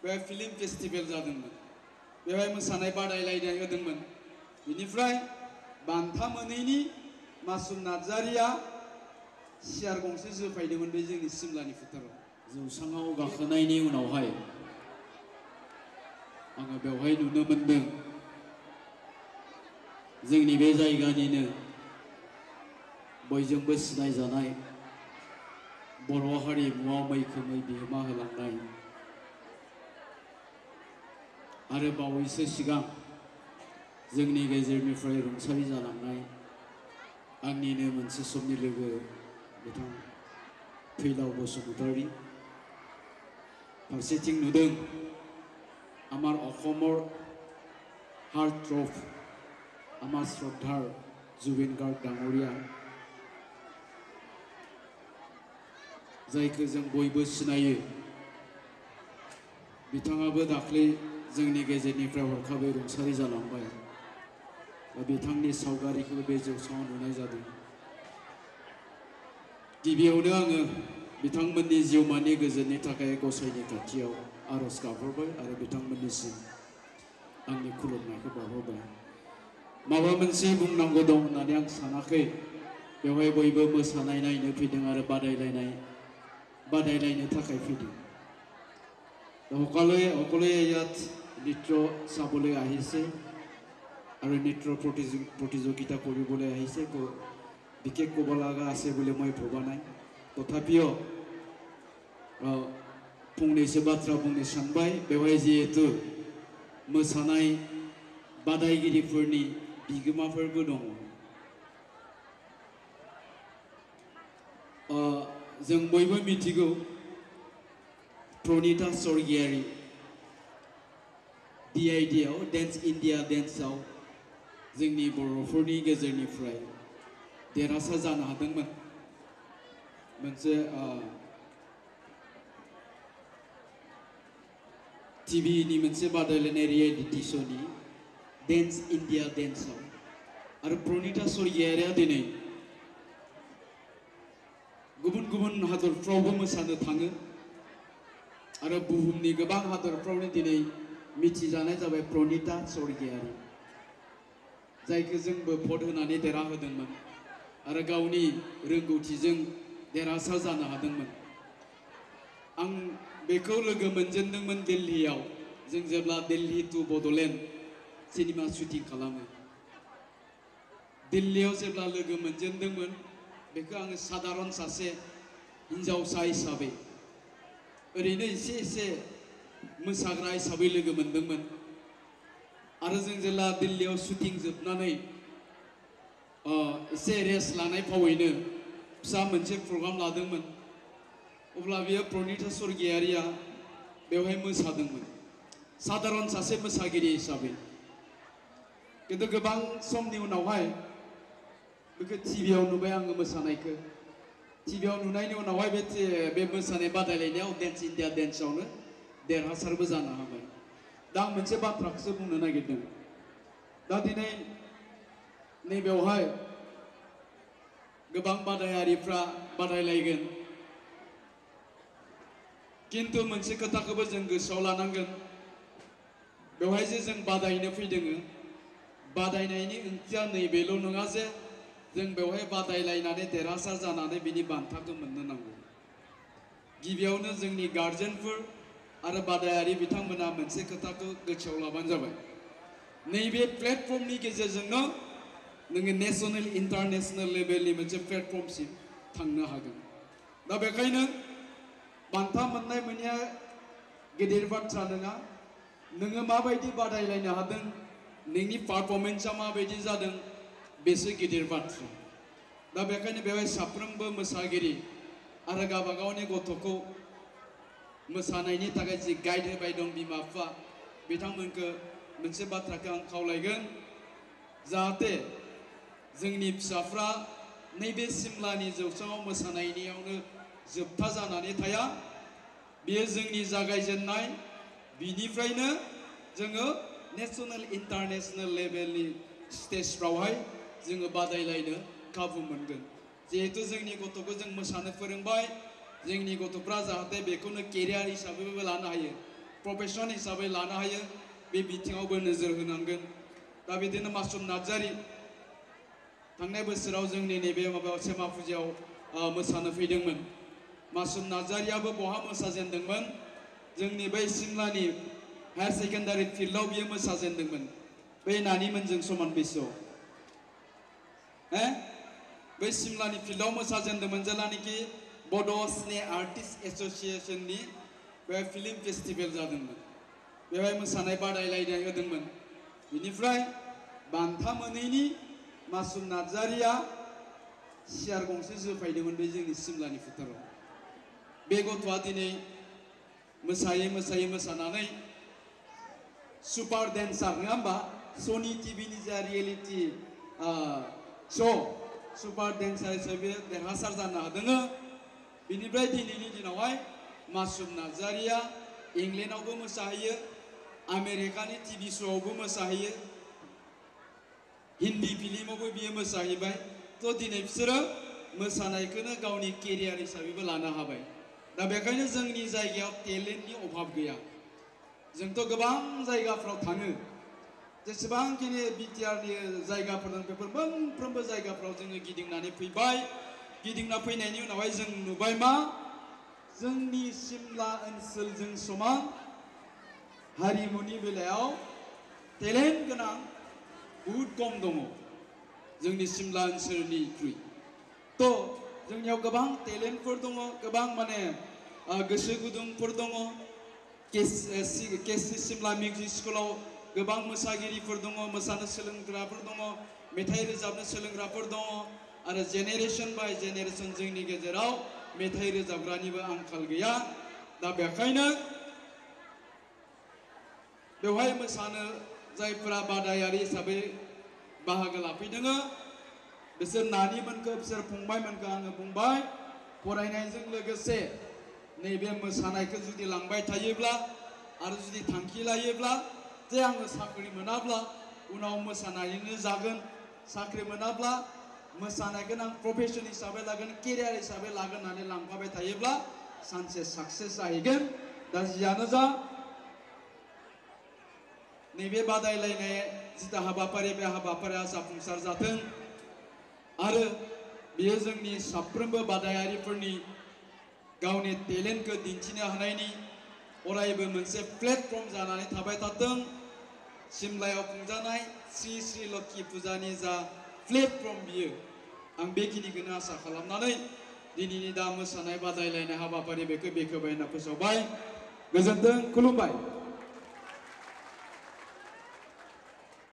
बे film festival जादोंमोन बेवहाय मोसानाय बादायलायनाय होदोंमोन बेनिफ्राय बान्था मोनैनि मासुम नार्जारिया सियार गंसे जोफायदोंमोन बे जोंनि सिमलानि फोथाराव जौसाङाव गाखोनायनि उनावहाय आङो बेवहाय नुनो मोनदों जोंनि बे जायगानिनो बयजोंबो सिनायजानाय बर' हारिमुआव मैखोमै बिहोमा होलांनाय आरो बावैसो सिगां जोंनि गेजेरनिफ्राय रुंसारि जालांनाय आंनिनो मोनसे समनि लोगो बिथां फैलाव बसुमतारी फारसेथिं नुदों आमार अखমৰ हार्टथ्रब आमार श्रद्धार जुबिन गार्ग डाङरिया जायखौ जों बयबो सिनायो बिथाङाबो दाख्लै जोंनि गेजेरनिफ्राय हरखाबै रुंसारि जालांबाय बिथांनि सावगारिखौ बे जौसाङाव नुनाय जादों गिबियावनो आङो बिथांमोननि जिउमानि गोजोननि थाखाय गसाइनि खाथियाव आरज गाबहरबाय आरो बिथांमोननिसिम आंनि खुलुमनायखौ बावहरबाय माबा मोनसे बुंनांगौ दं होननानै आं सानाखै बेवहाय बयबो मोसानाय नायनो फैदों आरो बादायलायनो थाखाय फैदों সকলে ইয়াত নৃত্য চাবলৈ আহিছে আৰু নৃত্য প্ৰতিযোগিতা কৰিবলৈ আহিছে বিশেষ ক'ব লগা আছে বুলি মই ভবা নাই তথাপিও फंनैसो बाथ्रा बुंनो सानबाय बेवहाय जिहेतु मोसानाय बादायगिरिफोरनि बिगोमाफोरबो दङ जों बयबो मिथिगौ प्रणिता स्वर्गियारी DIDआव डेन्स इन्डिया डेन्सआव जोंनि बर'फोरनि गेजेरनिफ्राय देरहासार जानो हादोंमोन मोनसे टिभिनि मोनसे बादायलायनाय रियेलिटि श'नि डेन्स इन्डिया डेन्सआव आरो प्रणिता स्वर्गियारिया दिनै गुबुन गुबुन हादरफ्रावबो मोसानो थाङो आरो बुहुमनि गोबां हादरफ्रावनो दिनै मिथिजानाय जाबाय प्रणिता स्वर्गियारी जायखौ जोंबो भट होनानै देरहाहोदोंमोन आरो गावनि रोंगौथिजों देरहासार जानो हादोंमोन आं बेखौ लोगो मोनजेनदोंमोन दिल्लीयाव जों जेब्ला Delhi to Bodoland cinema shooting खालामो दिल्लीयाव जेब्ला लोगो मोनजेनदोंमोन बेखौ आङो साधारन सासे हिन्जावसा हिसाबै ओरैनो एसे मोसाग्रा हिसाबै लोगो मोनदोंमोन आरो जों जेब्ला दिल्लीयाव शुटिं जोबनानै एसे रेस्ट लानाय फावैनो फिसा मोनसे प्रग्राम लादोंमोन अब्ला बेयो प्रणिता स्वर्गियारिया बेवहाय मोसादोंमोन साधारन सासे मोसागिरि हिसाबै किन्तु गोबां समनि उनावहाय बेखौ टिभियाव नुबाय आङो मोसानायखौ टिभियाव नुनायनि उनावहाय बे मोसानाय बादायलायनायाव डेन्स इन्डिया डेन्सआवनो देरहासारबो जानो हाबाय दा आं मोनसे बाथ्राखौसो बुंनो नागिरदों दा दिनै नैबेवहाय गोबां बादायारिफ्रा बादायलायगोन किन्तु मोनसे खोथाखौबो जों गोसोआव लानांगोन बेवहाय जे जों बादायनो फैदों बादायनायनि ओंथिया नैबेल' नङा जे जों बेवहाय बादायलायनानै देरहासार जानानै बिनि बान्थाखौ मोननो नांगौ गिबियावनो जोंनि गार्जेनफोर आरो बादायारि बिथांमोना मोनसे खोथाखौ गोसोआव लाबानो जाबाय नैबे प्लेटफर्मनि गेजेरजोंनो नोङो नेशनेल इन्टारनेशनेल लेभेलनि मोनसे प्लेटफर्मसिम थांनो हागोन दा बेखायनो बान्था मोननाय मोनैया गेदेर बाथ्रा नङा नोङो माबायदि बादायलायनो हादों नोंनि पारफर्मेन्सआ माबायदि जादों बेसो गिदिर बाथ्रा दा बेखायनो बेवहाय साफ्रोमबो मोसागिरि आरो गावबा गावनि गथ'खौ मोसानायनि थाखाय जि गाइड होबाय दं बिमा बिफा बिथांमोनखौ मोनसे बाथ्राखौ आं खावलायगोन जाहाथे जोंनि फिसाफ्रा नैबे सिमलानि जौसाङाव मोसानायनियावनो जोबथा जानानै थाया बेयो जोंनि जागायजेननाय बिनिफ्रायनो जोङो नेशनेल इन्टारनेशनेल लेभेलनि स्टेजफ्रावहाय जोङो बादायलायनो खाबु मोनगोन जिहेतु जोंनि गथ'खौ जों मोसानो फोरोंबाय जोंनि गथ'फ्रा जाहाथे बेखौनो केरियार हिसाबैबो लानो हायो प्रफेसन हिसाबै लानो हायो बे बिथिङावबो नोजोर होनांगोन दा बिदिनो मासुम नार्जारी थांनाय बोसोराव जोंनि नैबे माबायाव सेमा फुजायाव मोसानो फैदोंमोन मासुम नार्जारीयाबो बहा मोसाजेनदोंमोन जोंनि बै सिमलानि हायार सेकेन्डारि फिल्डआव बियो मोसाजेनदोंमोन बै नानिमोनजों समान बैसोआव बै सिमलानि फिल्डआव मोसाजेनदोंमोन जेलानाखि बड' स्ने आर्टिस्ट एस'सिएशननि बे फिल्म फेस्टिभेल जादोंमोन बेवहाय मोसानाय बादायलायनाय होदोंमोन बेनिफ्राय बान्था मोनैनि मासुम नार्जारीया सियार गंसे जोफायदोंमोन बे जोंनि सिमलानि फोथाराव बे गथ'आ दिनै मोसायै मोसायै मोसानानै सुपार डेन्सार नङा होमबा सनि टिभिनि जा रियेलिटि श' सुपार डेन्सार हिसाबै देरहासार जानो हादों बेनिफ्राय दिनैनि दिनावहाय मासुम नार्जारीया इंलेन्डआवबो मोसाहैयो आमेरिकानि टिभि श'आवबो मोसाहैयो हिन्दी फिल्मावबो बियो मोसाहैबाय थ' दिनै बिसोरो मोसानायखौनो गावनि केरियार हिसाबैबो लानो हाबाय दा बेखायनो जोंनि जायगायाव टेलेन्टनि अभाब गैया जोंथ' गोबां जायगाफ्राव थाङो जेसेबांखिनि बिटिआरनि जायगाफोर दं बेफोर मोनफ्रोमबो जायगाफ्राव जोङो गिदिंनानै फैबाय गिदिंना फैनायनि उनावहाय जों नुबाय मा जोंनि सिमला ओनसोलजों समान हारिमुनि बेलायाव टेलेन्ट गोनां बुहुत कम दङ जोंनि सिमला ओनसोलनिख्रुइ थ' जोंनियाव गोबां टेलेन्टफोर दङ गोबां माने गोसो गुदुंफोर दङ केसि सिमला मिउजिक स्कुलाव गोबां मोसागिरिफोर दङ मोसानो सोलोंग्राफोर दङ मेथाइ रोजाबनो सोलोंग्राफोर दङ आरो जेनेरेसन बाय जेनेरेसन जोंनि गेजेराव मेथाइ रोजाबग्रानिबो आंखाल गैया दा बेखायनो बेवहाय मोसानो जायफोरा बादायारि हिसाबै बाहागो लाफैदों बिसोर नानिमोनखौ बिसोर फंबायमोनखौ आङो बुंबाय फरायनायजों लोगोसे नैबे मोसानायखौ जुदि लांबाय थायोब्ला आरो जुदि थांखि लायोब्ला जे आङो साख्रि मोनाब्ला उनाव मोसानायजोंनो जागोन साख्रि मोनाब्ला मोसानायखौनो आं प्रफेसन हिसाबै लागोन केरियार हिसाबै लागोन होननानै लांफाबाय थायोब्ला सानसे साक्सेस जाहैगोन दा जियानो जा नैबे बादायलायनाय जिथा हाबाफारि बे हाबाफारिया जाफुंसार जाथों आरो बेयो जोंनि साफ्रोमबो बादायारिफोरनि गावनि टेलेन्टखौ दिन्थिनो हानायनि अरायबो मोनसे प्लेटफर्म जानानै थाबाय थाथों सिमलायाव खुंजानाय श्री श्री लोक्षि फुजानि जा प्लेटफर्म बियो आं बेखिनिखौनो आसा खालामनानै दिनैनि दा मोसानाय बादायलायनाय हाबाफारि बेखौ बेखेवबाय होनना फोसावबाय गोजोन्थों खुलुमबाय।